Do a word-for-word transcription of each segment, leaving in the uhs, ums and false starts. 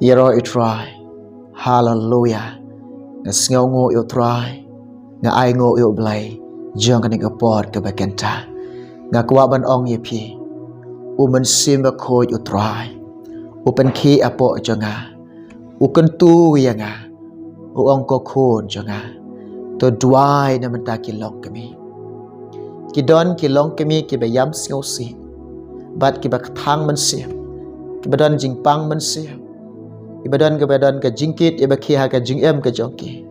Ïaroh ïa u Trai. Haleluya. Nga sngewnguh ïa u Trai. Nga ainguh ïa u Blei jong kane ka por kaba kynta. Nga kwah ban ong ïa phi, u Mynsiem Bakhuid u Trai u pynkhih hapoh jong nga, u kyntu ïa nga, u ong, ko khun jong nga, to duwai na bynta ki longkmie. Ki don ki longkmie kiba ïam sngewsih bad kiba kthang mynsiem, kiba don jingpang mynsiem, kiba don, kiba don ka jingkit, kiba khia ha ka jingim ka jong ki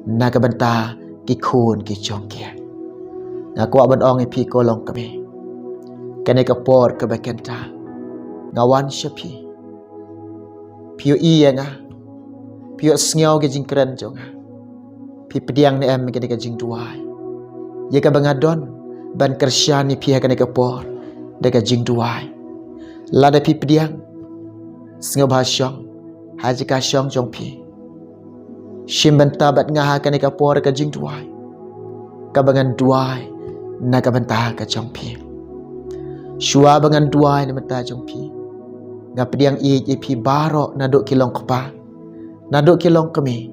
na ka bynta ki khun ki jong ki. Nga kwah ban ong ïa phi, ko longkmie, kane ka por kaba kynta nga wan sha phi. Phi ïohi ïa nga, phi ïohsngew ki jingkren jong nga. Phi pdiang ne em ïa kane ka jingduwai, ïa kaba nga don ban kyrshan ïa phi ha kane ka por da ka jingduwai? Lada phi pdiang, sngewbha shong ha jaka shong jong phi. Shim bynta bad nga ha kane ka por ka jingduwai, kaba ngan duwai na ka bynta ka jong phi. Shuwa ba ngan duwai na bynta jong phi, nga pdiang ïeit ïa phi baroh, naduh ki longkpa, naduh ki longkmie,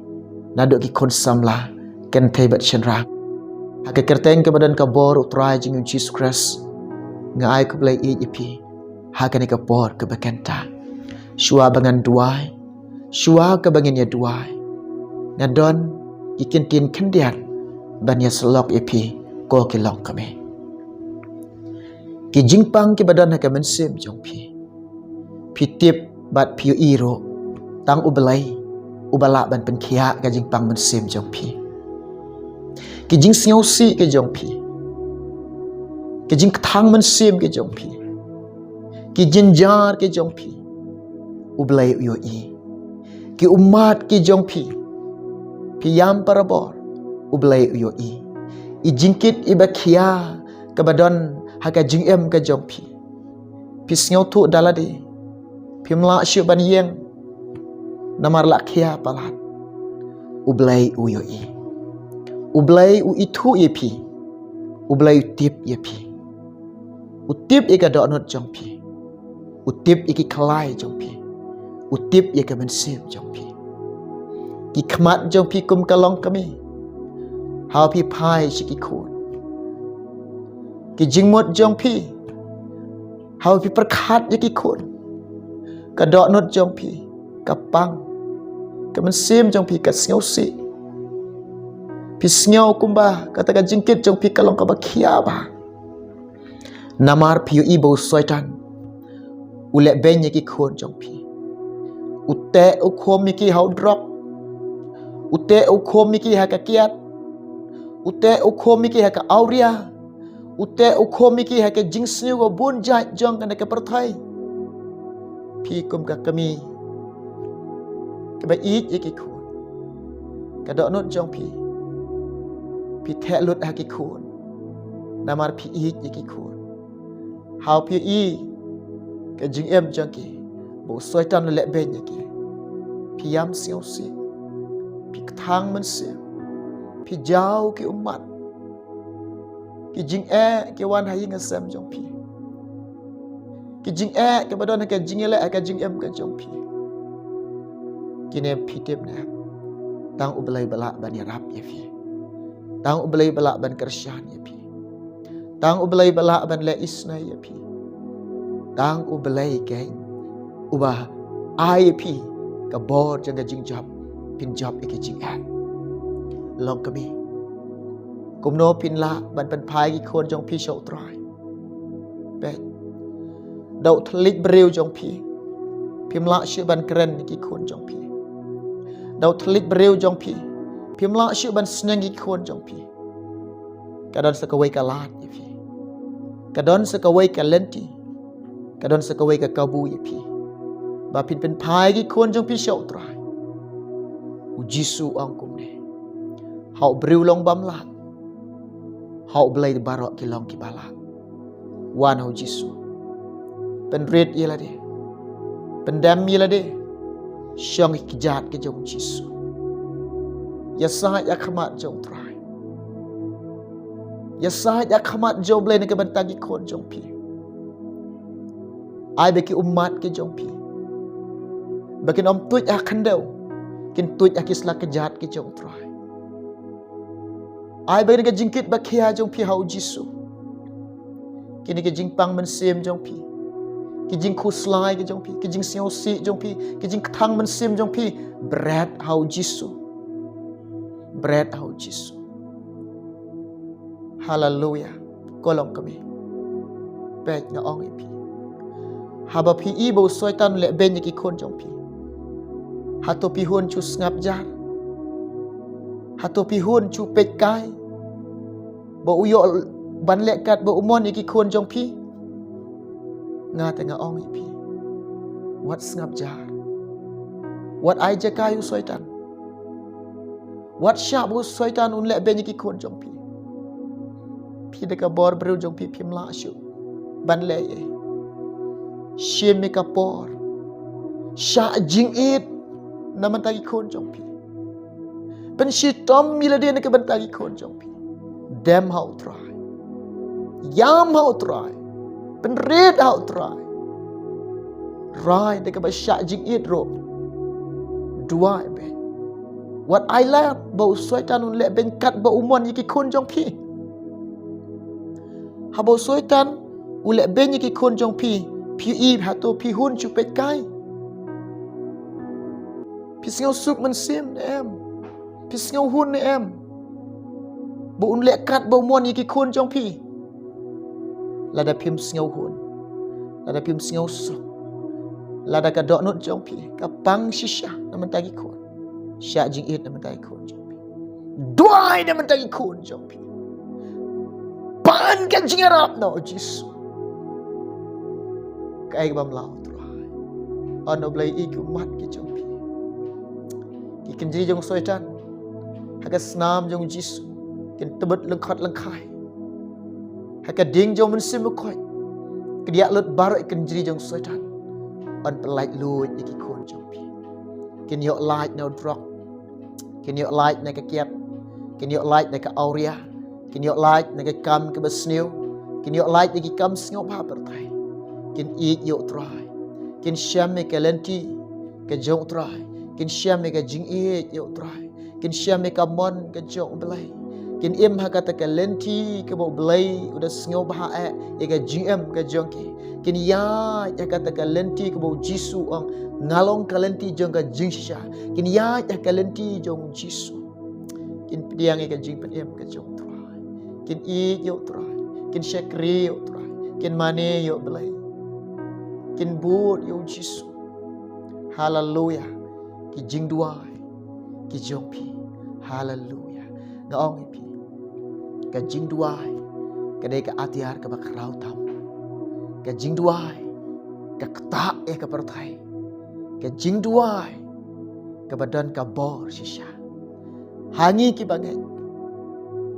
naduh ki khun samla kynthei bad shynrang. Ha ka kyrteng kaba don ka bor u Trai jong ngi u Jisu Khrist, nga ai khublei ïeit ïa phi ha kane ka por kaba kynta. Shuwa ba ngan duwai, shuwa kaba ngin ïa duwai, nga don ki kyntien khyndiat ban ïa sylok ïa phi, ko ki longkmie. Ki jingpang kiba don ha ka mynsiem jong phi, phi tip bad phi ïohi ruh, tang u Blei uba lah ban pynkhiah ka jingpang mynsiem jong phi. Ki jingsngewsih ki jong phi, ki jingkthang mynsiem ki jong phi, ki jynjar ki jong phi, u Blei u ïohi. Ki ummat ki jong phi, phi ïam parabor, u Blei u ïohi. I jingkit iba khia kaba don ha ka jingim ka jong phi, phi sngewthuh da lade, phim lah shuh ban ïeng namar la khia palat. U Blei u ïohi. U Blei u ithuh ïa phi. U Blei u tip ïa phi. U tip ïa ka dohnud jong phi. U tip ïa ki khlai jong phi. U tip ïa ka mynsiem jong phi. Ki khmat jong phi kum ka longkmie, haba phi phai sha ki khun. Ki jingmut jong phi, haba phi pyrkhat ïa ki khun, ka dohnud jong phi ka pang, ka mynsiem jong phi ka sngewsih. Phi sngew kumba kata ka jingkit jong phi ka long kaba khia bha. Namar phi ïohi ba u Soitan u leh beiñ ïa ki khun jong phi. U teh u khum ïa ki ha u drok. U teh u khum ïa ki ha ka kiad. U teh u khum ïa ki ha ka awria. U teh u khum ïa ki ha ka jingsniew ka bun jait jong kane ka pyrthei. Phi kum ka kmie kaba ïeit ïa ki khun, ka dohnud jong phi, phi theh lut ha ki khun. Namar phi ïeit ïa ki khun, haba phi ïohi ka jingim jong ki ba u Soitan u leh beiñ ïa ki, phi ïam sngewsih, phi kthang mynsiem, phi jaw ki ummat. Ki jingeh ki wan ha ïing ha sem jong phi. Ki jingeh kiba don ha ka jingïaleh ha ka jingim ka jong phi. Kine phi tip ne em? Tang u Blei ba lah ban ïarap ïa phi. Tang u Blei ba lah ban kyrshan ïa phi. Tang u Blei ba lah ban leh isynei ïa phi. Tang u Blei keiñ uba ai ïa phi ka bor jong ka jingjop, phin jop ïa ka jingeh. Longkmie, kumno phin lah ban pynphai ki khun jong phi sha u Trai? Peit, da u thylliej briew jong phi, phim lah shuh ban kren ïa ki khun jong phi. Da u thylliej briew jong phi, phim lah shuh ban sneng ïa ki khun jong phi. Ka don sa kawei ka lad ïa phi. Ka don sa kawei ka lynti. Ka don sa kawei ka kabu ïa phi, ba phin pynphai ki khun jong phi sha u Trai. U Jisu u ong kumne: Ha u briew long bym lah, ha u Blei baroh ki long kiba lah. Wan ha u Jisu. Pynrit ïa lade. Pyndem ïa lade. Shong ha ki kjat ki jong u Jisu. Ïasaid ïa ka khmat jong u Trai. Ïasaid ïa ka khmat jong u Blei na ka bynta ki khun jong phi. Ai ba ki ummat ki jong phi ba kin ym tuid ha khyndew, kin tuid ha ki sla kjat ki jong U Trai. Ai ba kane ka jingkit ba khia jong phi ha U Jisu, kine ki jingpang mynsiem jong phi, ki jingkhuslai ki jong phi, ki jingsngewsih jong phi, ki jingkthang mynsiem jong phi, bret ha U Jisu. Bret ha U Jisu. Haleluya. Ko longkmie, peit, nga ong ïa phi, haba phi i ba u Soitan u leh beiñ ïa ki khun jong phi, hato phi hun shu sngap jar? Hato phi hun shu peit kai ba u ïoh ban leh kat ba u mon ïa ki khun jong phi? Nga te nga ong ïa phi, wat sngap jar. Wat ai jaka ïa u Soitan. Wat shah ba u Soitan un leh beiñ ïa ki khun jong phi. Phi da ka bor briew jong phi, phim lah shuh ban leh ei. Shim ïa ka por, shah jingit na bynta ki khun jong phi. Pynshitom ïa lade na ka bynta ki khun jong phi. Dem ha U Trai. Ïam ha U Trai. Pynrit ha U Trai. Rai da kaba shah jingit ruh. Duwai beiñ. Wat ai lad ba u Soitan un leh beiñ kat ba u mon ïa ki khun jong phi. Haba u Soitan u leh beiñ ïa ki khun jong phi, phi i, hato phi hun shu peit kai? Phi sngewsuk mynsiem ne em? Phi sngewhun ne em ba un leh kat ba u mon ïa ki khun jong phi? Lada phim sngewhun, lada phim sngewsuk, lada ka dohnud jong phi ka pang shisha na bynta ki khun, shah jingit na bynta ki khun jong phi. Duwai na bynta ki khun jong phi. Pan ka jingïarap na U Jisu. Kaei kaba ym lah, U Trai? Ong, U Blei, i ki ummat ki jong phi. Ki kynjri jong u Soitan ha ka snam jong U Jisu kin tbit lyngkhot lyngkhai. Ha ka ding jong U Mynsiem Bakhuid, kdiah lut baroh ki kynjri jong u Soitan. Yn pyllait luid ïa ki khun jong phi. Kin ïoh lait na u drok, kin ïoh lait na ka kiad, kin ïoh lait na ka awria, kin ïoh lait na ka kam kaba sniew, kin ïoh lait na ki kam sngewbha pyrthei. Kin ïeit ïa U Trai, kin shem ïa ka lynti ka jong U Trai, kin shem ïa ka jingïeit ïa U Trai, kin shem ïa ka mon ka jong U Blei. Kin im ha kata ka lynti kaba U Blei u da sngewbha eh ïa ka jingim ka jong ki. Kin ïaid ha kata ka lynti kaba U Jisu u ong, nga long ka lynti jong ka jingshisha. Kin ïaid ha ka lynti jong U Jisu. Kin pdiang ïa ka jingpynim ka jong U Trai. Kin ïeit ïa U Trai. Kin shakri ïa U Trai. Kin mane ïa U Blei. Kin bud ïa U Jisu. Haleluya. Ki jingduwai ki jong phi. Haleluya. Nga ong ïa phi, ka jingduwai ka dei ka atiar kaba khraw tam. Ka jingduwai ka ktah ïa ka pyrthei. Ka jingduwai kaba don ka bor shisha. Ha ngi kiba ngeit,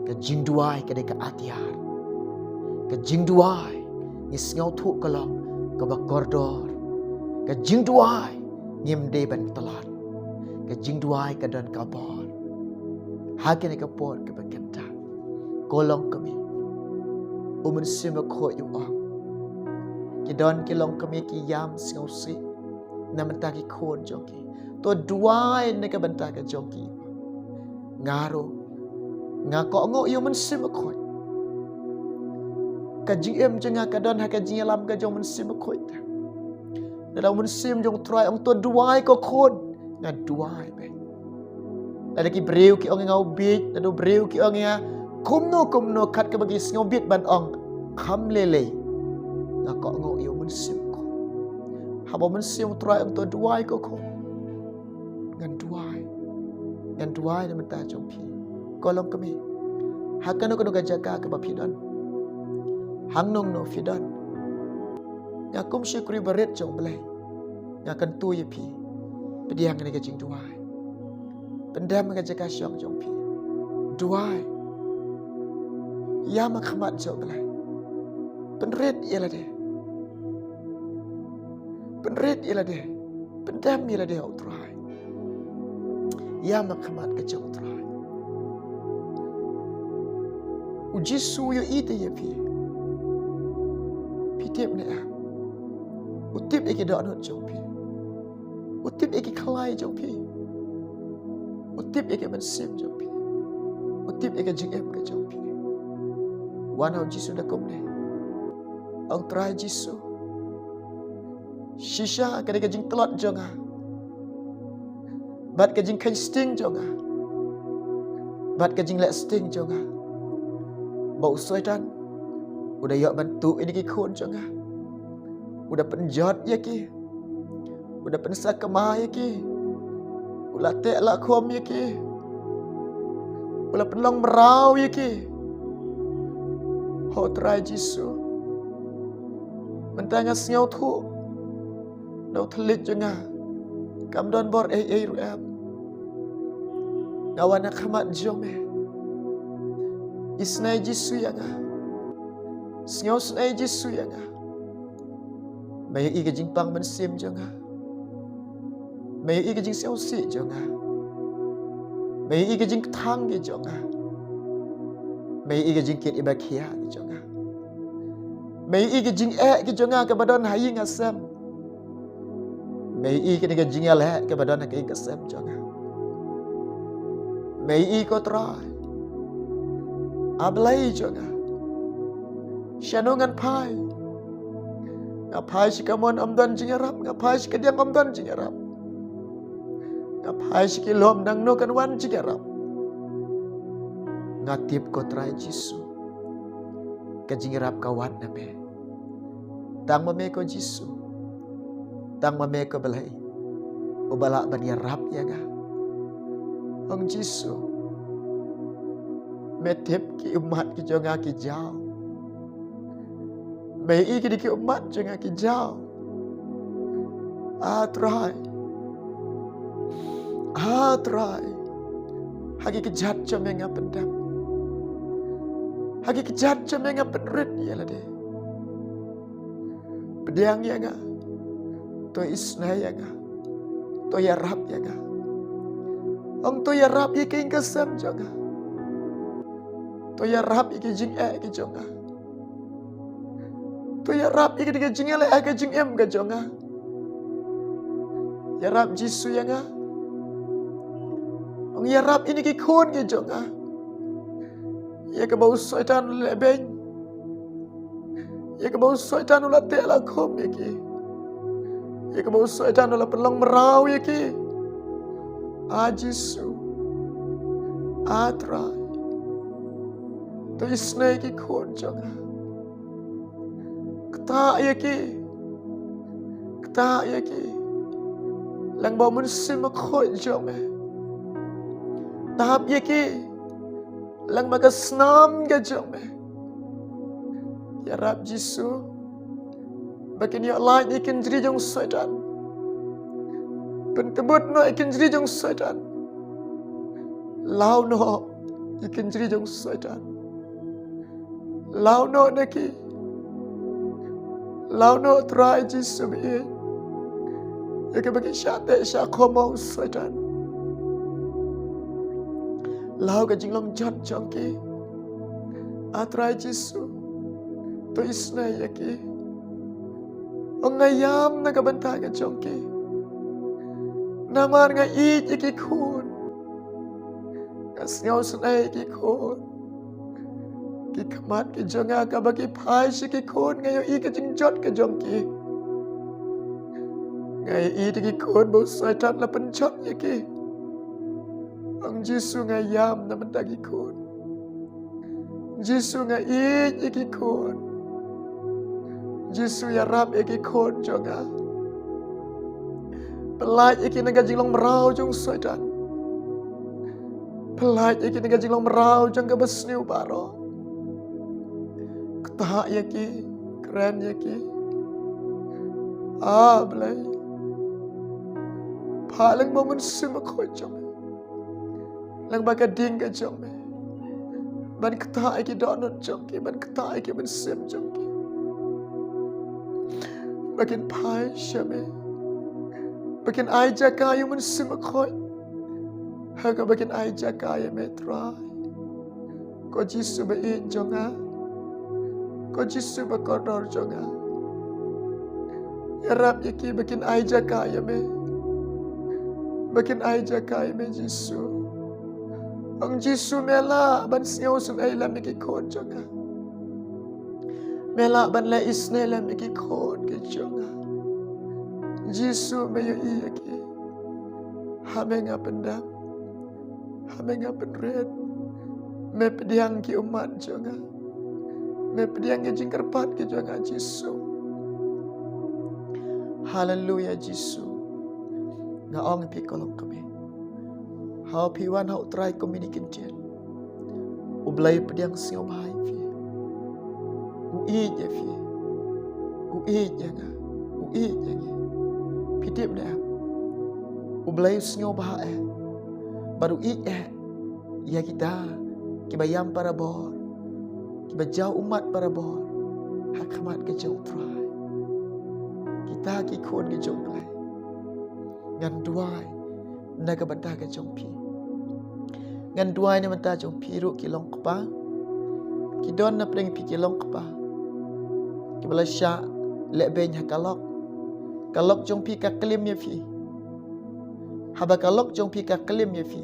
ka jingduwai ka dei ka atiar. Ka jingduwai ngi sngewthuh ka long kaba kordor. Ka jingduwai ngim dei ban tlot. Ka jingduwai ka don ka bor. Ha kane ka por kaba kynta, ko longkmie, U Mynsiem Bakhuid u ong, ki don ki longkmie ki ïam sngewsih na bynta ki khun jong ki. To duwai na ka bynta ka jong ki. Nga ruh nga kohnguh ïa U Mynsiem Bakhuid. Ka jingim jong nga ka don ha ka jingïalam ka jong U Mynsiem Bakhuid. Lada U Mynsiem jong U Trai u ong to duwai ko khun, nga duwai beit. Lada ki briew ki ong ïa nga u bieit, lada u briew ki ong ïa nga kumno kumno kat kaba ki sngewbit ban ong, kham lei lei, nga kohnguh ïa U Mynsiem Bakhuid. Haba U Mynsiem U Trai u ong to duwai ko khun, ngan duwai. Ngan duwai na bynta jong phi, ko longkmie. Ha kano kano ka jaka kaba phi don, hangno hangno phi don, nga kum shakri barit jong U Blei, nga kyntu ïa phi, pdiang ïa kane ka jingduwai. Pyndem ïa ka jaka shong jong phi. Duwai. Ïam ha khmat jong U Blei. Pynrit ïa lade. Pynrit ïa lade. Pyndem ïa lade ha U Trai. Ïam ha khmat ka jong U Trai. U Jisu u ïohi te ïa phi. Phi tip ne em? U tip ïa ki dohnud jong phi. U tip ïa ki khlai jong phi. U tip ïa ki mynsiem jong phi. U tip ïa ka jingim ka jong phi. Wan ha u Jisu da kumne. Ong Trai Jisu, shisha kane ka jingtlot jong nga, bad ka jingkheiñ sting jong nga, bad ka jingleh sting jong nga, ba u Soitan u da ïoh ban tuh ïa ki khun jong nga. U da pynjot ïa ki. U da pynsakma ïa ki. U la teh la khum ïa ki. U la pynlong mraw ïa ki. Ho Trai Jisu, mynta nga sngewthuh, na u thylliej jong nga kam don bor ei ei ruh em. Nga wan ha khmat jong me. Isnei Jisu ïa nga. Sngewsnei Jisu ïa nga. Me ïohi ka jingpang mynsiem jong nga. Me ïohi ka jingsngewsih jong nga. Me ïohi ka jingkthang ki jong nga. Me ïohi ka jingkit iba khia ki jong nga. Me ïohi ka jingeh ki jong nga kaba don ha ïing ha sem. Me ïohi kane ka jingïaleh kaba don ha ka ïing ka sem jong nga. Me ïohi ko Trai. A Blei jong nga. Shano ngan phai? Nga phai sha ka mon ym don jingïarap, nga phai sha ka diang ym don jingïarap. Nga phai sha ki lum, nangno kan wan jingïarap? Nga tip ko Trai Jisu, ka jingïarap ka wan na me. Tang ma me ko Jisu. Tang ma me ko Blei, uba lah ban ïarap ïa nga. Ong Jisu, me tip ki ummat ki jong nga ki jaw. Me ïohi ki ummat jong nga ki jaw. A Trai. A Trai. Ha ki kjat jong me nga pyndep. Ha ki kjat jong me nga pynrit ïa lade. Pdiang ïa nga. To isnei ïa nga. To ïarap ïa nga. Ong to ïarap ïa ka ïing ka sem jong nga. To ïarap ïa ki jingeh ki jong nga. To ïarap ïa ki jingeh ha ka jingim ka jong nga. Ïarap Jisu ïa nga. Ong ïarap ïa ki khun ki jong nga. Ïa kaba u Soitan u la lehbeiñ. Ïa kaba u Soitan u la teh la khum ïa ki. Ïa kaba u Soitan u la pynlong mraw ïa ki. A Jisu. A Trai. To isnei ki khun jong nga. Ktah ïa ki. Ktah ïa ki. Lyngba u Mynsiem Bakhuid jong me. Tap ïa ki. Lyngba ka snam ka jong me. Ïarap Jisu. Ba kin ïoh lait ïa ki kynjri jong u Soitan. Pyntbut noh ïa ki kynjri jong u Soitan. Law noh ïa ki kynjri jong u Soitan. Law noh na ki. Law noh Trai Jisu ba ïeit. Ïa kaba ki shah teh shah khum ha u Soitan. Law ka jinglong jot jong ki. A Trai Jisu. To isnei ïa ki. Ong nga ïam na ka bynta ka jong ki. Namar nga ïeit ïa ki khun. Nga sngewsynei ïa ki khun. Ki khmat ki jong nga kaba ki phai sha ki khun nga ïohi ka jingjot ka jong ki. Nga ïohi ïa ki khun ba u Soitan la pynjot ïa ki. Ong Jisu nga ïam na bynta ki khun. Jisu nga ïeit ïa ki khun. Jisu ïarap ïa ki khun jong nga. Pynlait ïa ki na ka jinglong mraw jong u Soitan. Pynlait ïa ki na ka jinglong mraw jong kaba sniew baroh. Ktah ïa ki, kren ïa ki. A Blei. Phah lyngba u Mynsiem Bakhuid jong me. Lyngba ka ding ka jong me. Ban ktah ïa ki dohnud jong ki, ban ktah ïa ki mynsiem jong ki. Ba kin phai sha me. Ba kin ai jaka ïa u Mynsiem Bakhuid. Ha kaba kin ai jaka ïa me Trai. Ko Jisu ba ïeit jong nga. Ko Jisu ba kordor jong nga. Ïarap ïa ki ba kin ai jaka ïa me. ba kin ai jaka ïa me Jisu. Ong Jisu, me lah ban sngewsynei lem ïa ki khun jong nga. Me lah ban leh isynei lem ïa ki khun ki jong nga. Jisu, me ïohi ïa ki. Ha me nga pyndam. Ha me nga pynrit. Me pdiang ki ummat jong nga. Me pdiang ki jingkyrpad ki jong nga Jisu. Haleluya Jisu. Nga ong ïa phi ko longkmie, haba phi wan ha U Trai kumne ki ktien, U Blei u pdiang sngewbha ïa phi. U ïeit ïa phi. U ïeit ïa nga. U ïeit ïa ngi. Phi tip ne em? U Blei u sngewbha eh bad u ïeit eh ïa kita kiba ïam barabor, kiba jaw ummat barabor ha khmat ka jong U Trai. Kita ki khun ki jong U Blei. Ngan duwai na ka bynta ka jong phi. Ngan duwai na ka bynta jong phi ruh ki longkpa. Ki don na pdeng phi ki longkpa kiba la shah leh beiñ ha ka lok. Ka lok jong phi ka klim ïa phi. Haba ka lok jong phi ka klim ïa phi,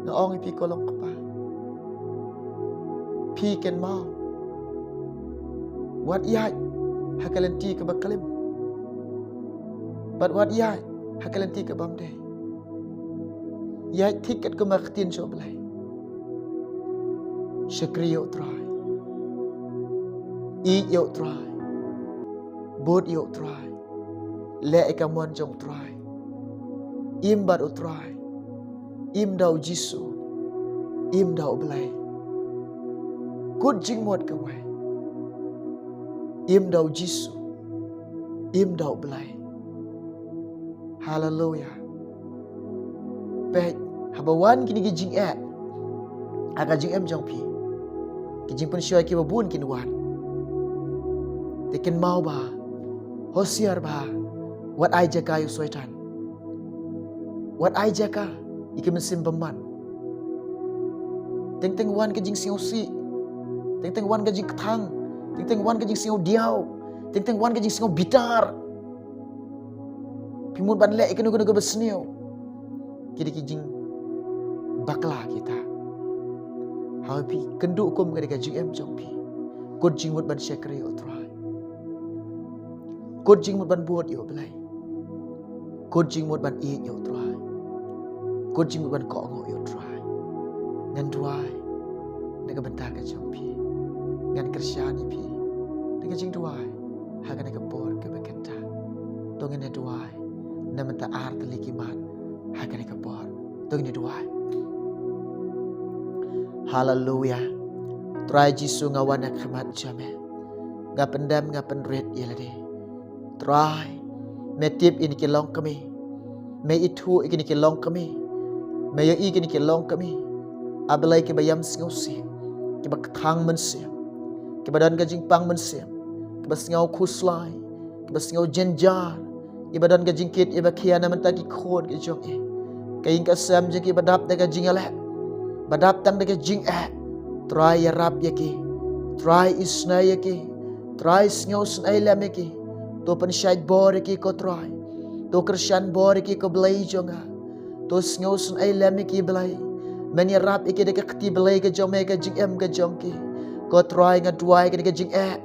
nga ong ïa phi ko longkpa, phi kynmaw, wat ïaid ha ka lynti kaba klim, bad wat ïaid ha ka lynti ka bym dei. Ïaid thik katkum ka ktien jong U Blei. Shakri ïa U Trai. Ïeit ïa U Trai. Bud ïa U Trai. Leh ïa ka mon jong U Trai. Im bad U Trai. Im da U Jisu. Im da U Blei. Kut jingmut kawei. Im da U Jisu. Im da U Blei. Haleluya. Peit, haba wan kine ki jingeh ha ka jingim jong phi, ki jingpynshoi kiba bun kin wan. Te kynmaw bha, husiar bha, wat ai jaka ïa u Soitan. Wat ai jaka ïa ki mynsiem bymman. Teng teng wan ka jingsngewsih. Teng teng wan ka jingkthang. Teng teng wan ka jingsngewdiaw. Teng teng wan ka jingsngewbitar. Phi mut ban leh ïa kano kano kaba sniew. Ki dei ki jingbakla kita. Haba phi kynduh kum ka dei ka jingim jong phi, kut jingmut ban shakri ïa U Trai. Kut jingmut ban bud ïa U Blei. Kut jingmut ban ïeit ïa U Trai. Kut jingmut ban kohnguh ïa U Trai. Ngan duwai na ka bynta ka jong phi. Ngan kyrshan ïa phi da ka jingduwai ha kane ka por kaba kynta. To ngin ïa duwai na bynta ar tylli ki mat ha kane ka por. To ngin ïa duwai. Haleluya. Trai Jisu, nga wan ha khmat jong me. Nga pyndem, nga pynrit ïa lade. Trai, me tip ïa kine ki longkmie. Me ithuh ïa kine ki longkmie. Me ïohi ïa kine ki longkmie, A Blei, kiba ïam sngewsih, kiba kthang mynsiem, kiba don ka jingpang mynsiem, kiba sngew khuslai, kiba sngew jynjar, kiba don ka jingkit, kiba khia na bynta ki khun ki jong ki. Ka ïing ka sem jong ki ba dap da ka jingïaleh, ba dap tang da ka jingeh. Trai, ïarap ïa ki. Trai, isynei ïa ki. Trai, sngewsynei lem ïa ki. To pynshait bor ïa ki, ko Trai. To kyrshan bor ïa ki, ko Blei jong nga. To sngewsynei lem ïa ki, Blei. Men ïarap ïa ki da ka kti, Blei, ka jong me, ka jingim ka jong ki. Ko Trai, nga duwai ïa ka jingeh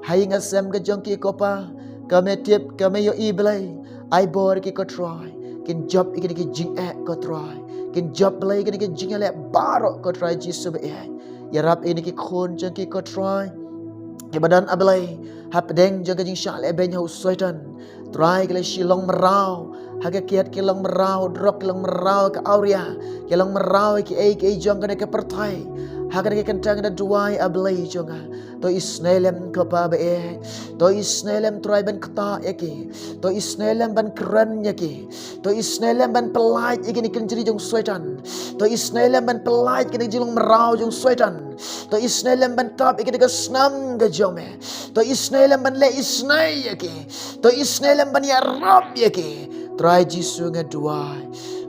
ha ïing ha sem ka jong ki, ko Pa. Ka me tip, ka me ïohi, Blei. Ai bor ïa ki, ko Trai. Kin jop ïa kine ki jingeh, ko Trai. Kin jop, Blei, ïa kine ki jingeh baroh, ko Trai Jisu ba ïeit. Ïarap ïa kine ki khun jong ki, ko Trai, kiba don, A Blei, hapdeng jong ka jingshah lehbeiñ ha u Soitan. Trai, ki la shah long mraw ha ka kiad, ki long mraw drok, ki long mraw ka awria, ki long mraw kiei kiei jong kane ka pyrthei. Ha kane ka kynta nga duwai, A Blei jong nga, to isynei lem, ko Pa ba ïeit. To isynei lem, Trai, ban ktah ïa ki. To isynei lem ban kren ïa ki. To isynei lem ban pyllait ïa kine ki kynjri jong u Soitan. To isynei lem ban pyllait ïa kine ki jinglong mraw jong u Soitan. To isynei lem ban tap ïa kine ki snam ka jong me. To isynei lem ban leh isynei ïa ki. To isynei lem ban ïarap ïa ki. Trai Jisu nga duwai.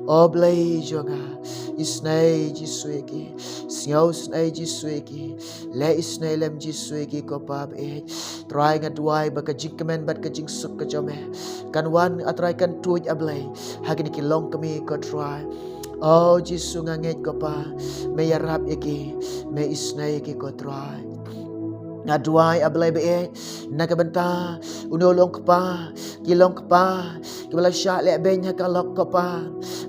O Blei jong nga. Isynei Jisu ïa ki. Sngewsynei Jisu ïa ki. Leh isynei lem Jisu ïa ki ko Pa ba ïeit. Trai nga duwai ba ka jingkmen bad ka jingsuk ka jong me kan wan, A Trai, kan tuid, A Blei, ha kine ki longkmie ko Trai. O Jisu nga ngeit ko Pa, me ïarap ïa ki, me isynei ïa ki ko Trai. Nga duwai A Blei ba ïeit, na ka bynta uno u longkpa, ki longkpa kiba la shah lehbeiñ ha ka lok ko Pa,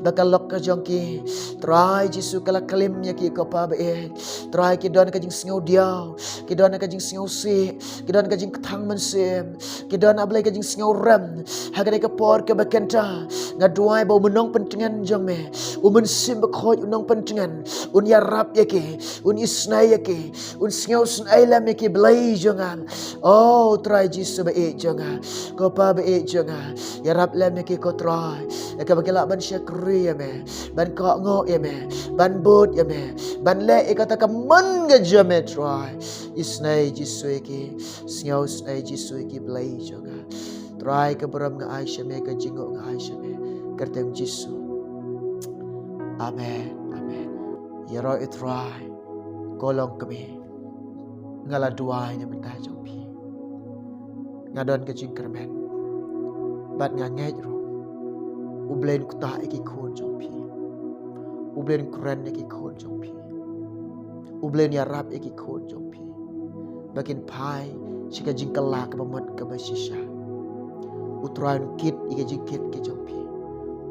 ba ka lok ka jong ki, Trai Jisu, ka la klim ïa ki ko Pa ba ïeit. Trai, ki don ka jingsngew diaw, ki don ka jingsngew sih, ki don ka jingkthang mynsiem, ki don A Blei ka jingsngew rem ha kane ka por kaba kynta. Nga duwai ba u Mynnong Pyntngen jong me, u Mynsiem Bakhuid u nongpyntngen, un ïarap ïa ki, un isynei ïa ki, un sngewsynei lem ïa ki Blei jong nga. O Trai Jisu ba ïeit jong nga, ko Pa ba ïeit jong nga, ïarap lem ïa ki ko Trai, ïa kaba ki lah ban shakri ïa me, ban kohnguh ïa me, ban bud ïa me, ban leh ïa kata ka mon ka jong me Trai. Isynei Jisu ïa ki, sngewsynei Jisu ïa ki Blei jong nga. Trai, ka burom nga ai sha me, ka jingnguh nga ai sha me, kyrteng Jisu. Amen, amen. Ïaroh ïa U Trai, ko longkmie. Nga la duwai na bynta jong phi. Nga don ka jingkyrmen bad nga ngeit ruh U Blei un ktah ïa ki khun jong phi. U Blei un kren ïa ki khun jong phi. U Blei un ïarap ïa ki khun jong phi ba kin phai sha ka jingkylla kaba mut kaba shisha. U Trai un kit ïa ka jingkit ka jong phi.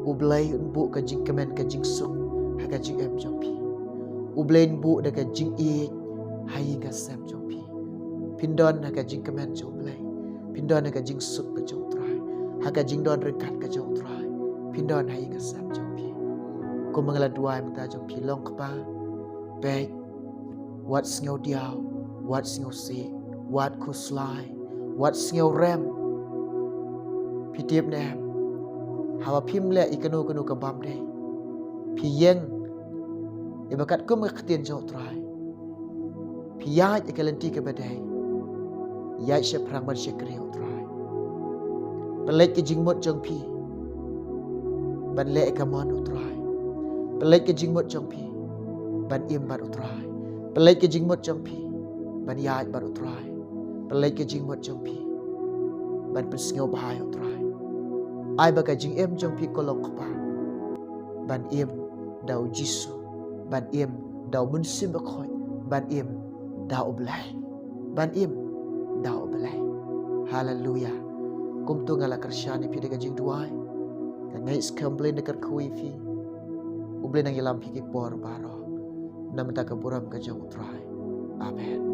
U Blei un buh ka jingkmen ka jingsuk ha ka jingim jong phi. U Blei un buh da ka jingïeit ha ïing ha sem jong phi. Phin don ha ka jingkmen jong U Blei. Phin don ha ka jingsuk ka jong U Trai. Ha ka jingdon ryngkat ka jong U Trai, phin don ha ïing ha sem jong phi. Kumba nga la duwai mynta jong phi longkpa, peit, wat sngew diaw, wat sngew sih, wat khuslai, wat sngew rem. Phi tip ne em, haba phim leh ïa kano kano ka bym dei, phi ïeng ïa ba katkum ka ktien jong U Trai, phi ïaid ïa ka lynti kaba dei, ïaid shaphrang ban shakri ïa U Trai. Pynleit ka jingmut jong phi ban leh ïa ka mon U Trai. Pynleit ka jingmut jong phi ban im bad U Trai. Pynleit ka jingmut jong phi ban ïaid bad U Trai. Pynleit ka jingmut jong phi ban pynsngewbha ïa U Trai. Ai ba ka jingim jong phi, ko longkpa, ban im da U Jisu, ban im da U Mynsiem Bakhuid, ban im da U Blei, ban im da U Blei. Haleluya. Kumto nga la kyrshan ïa phi da ka jingduwai. Nga ngeit skhem U Blei un da kyrkhu ïa phi. U Blei un nang ïalam phi ki por baroh na bynta ka burom ka jong U Trai. Amen.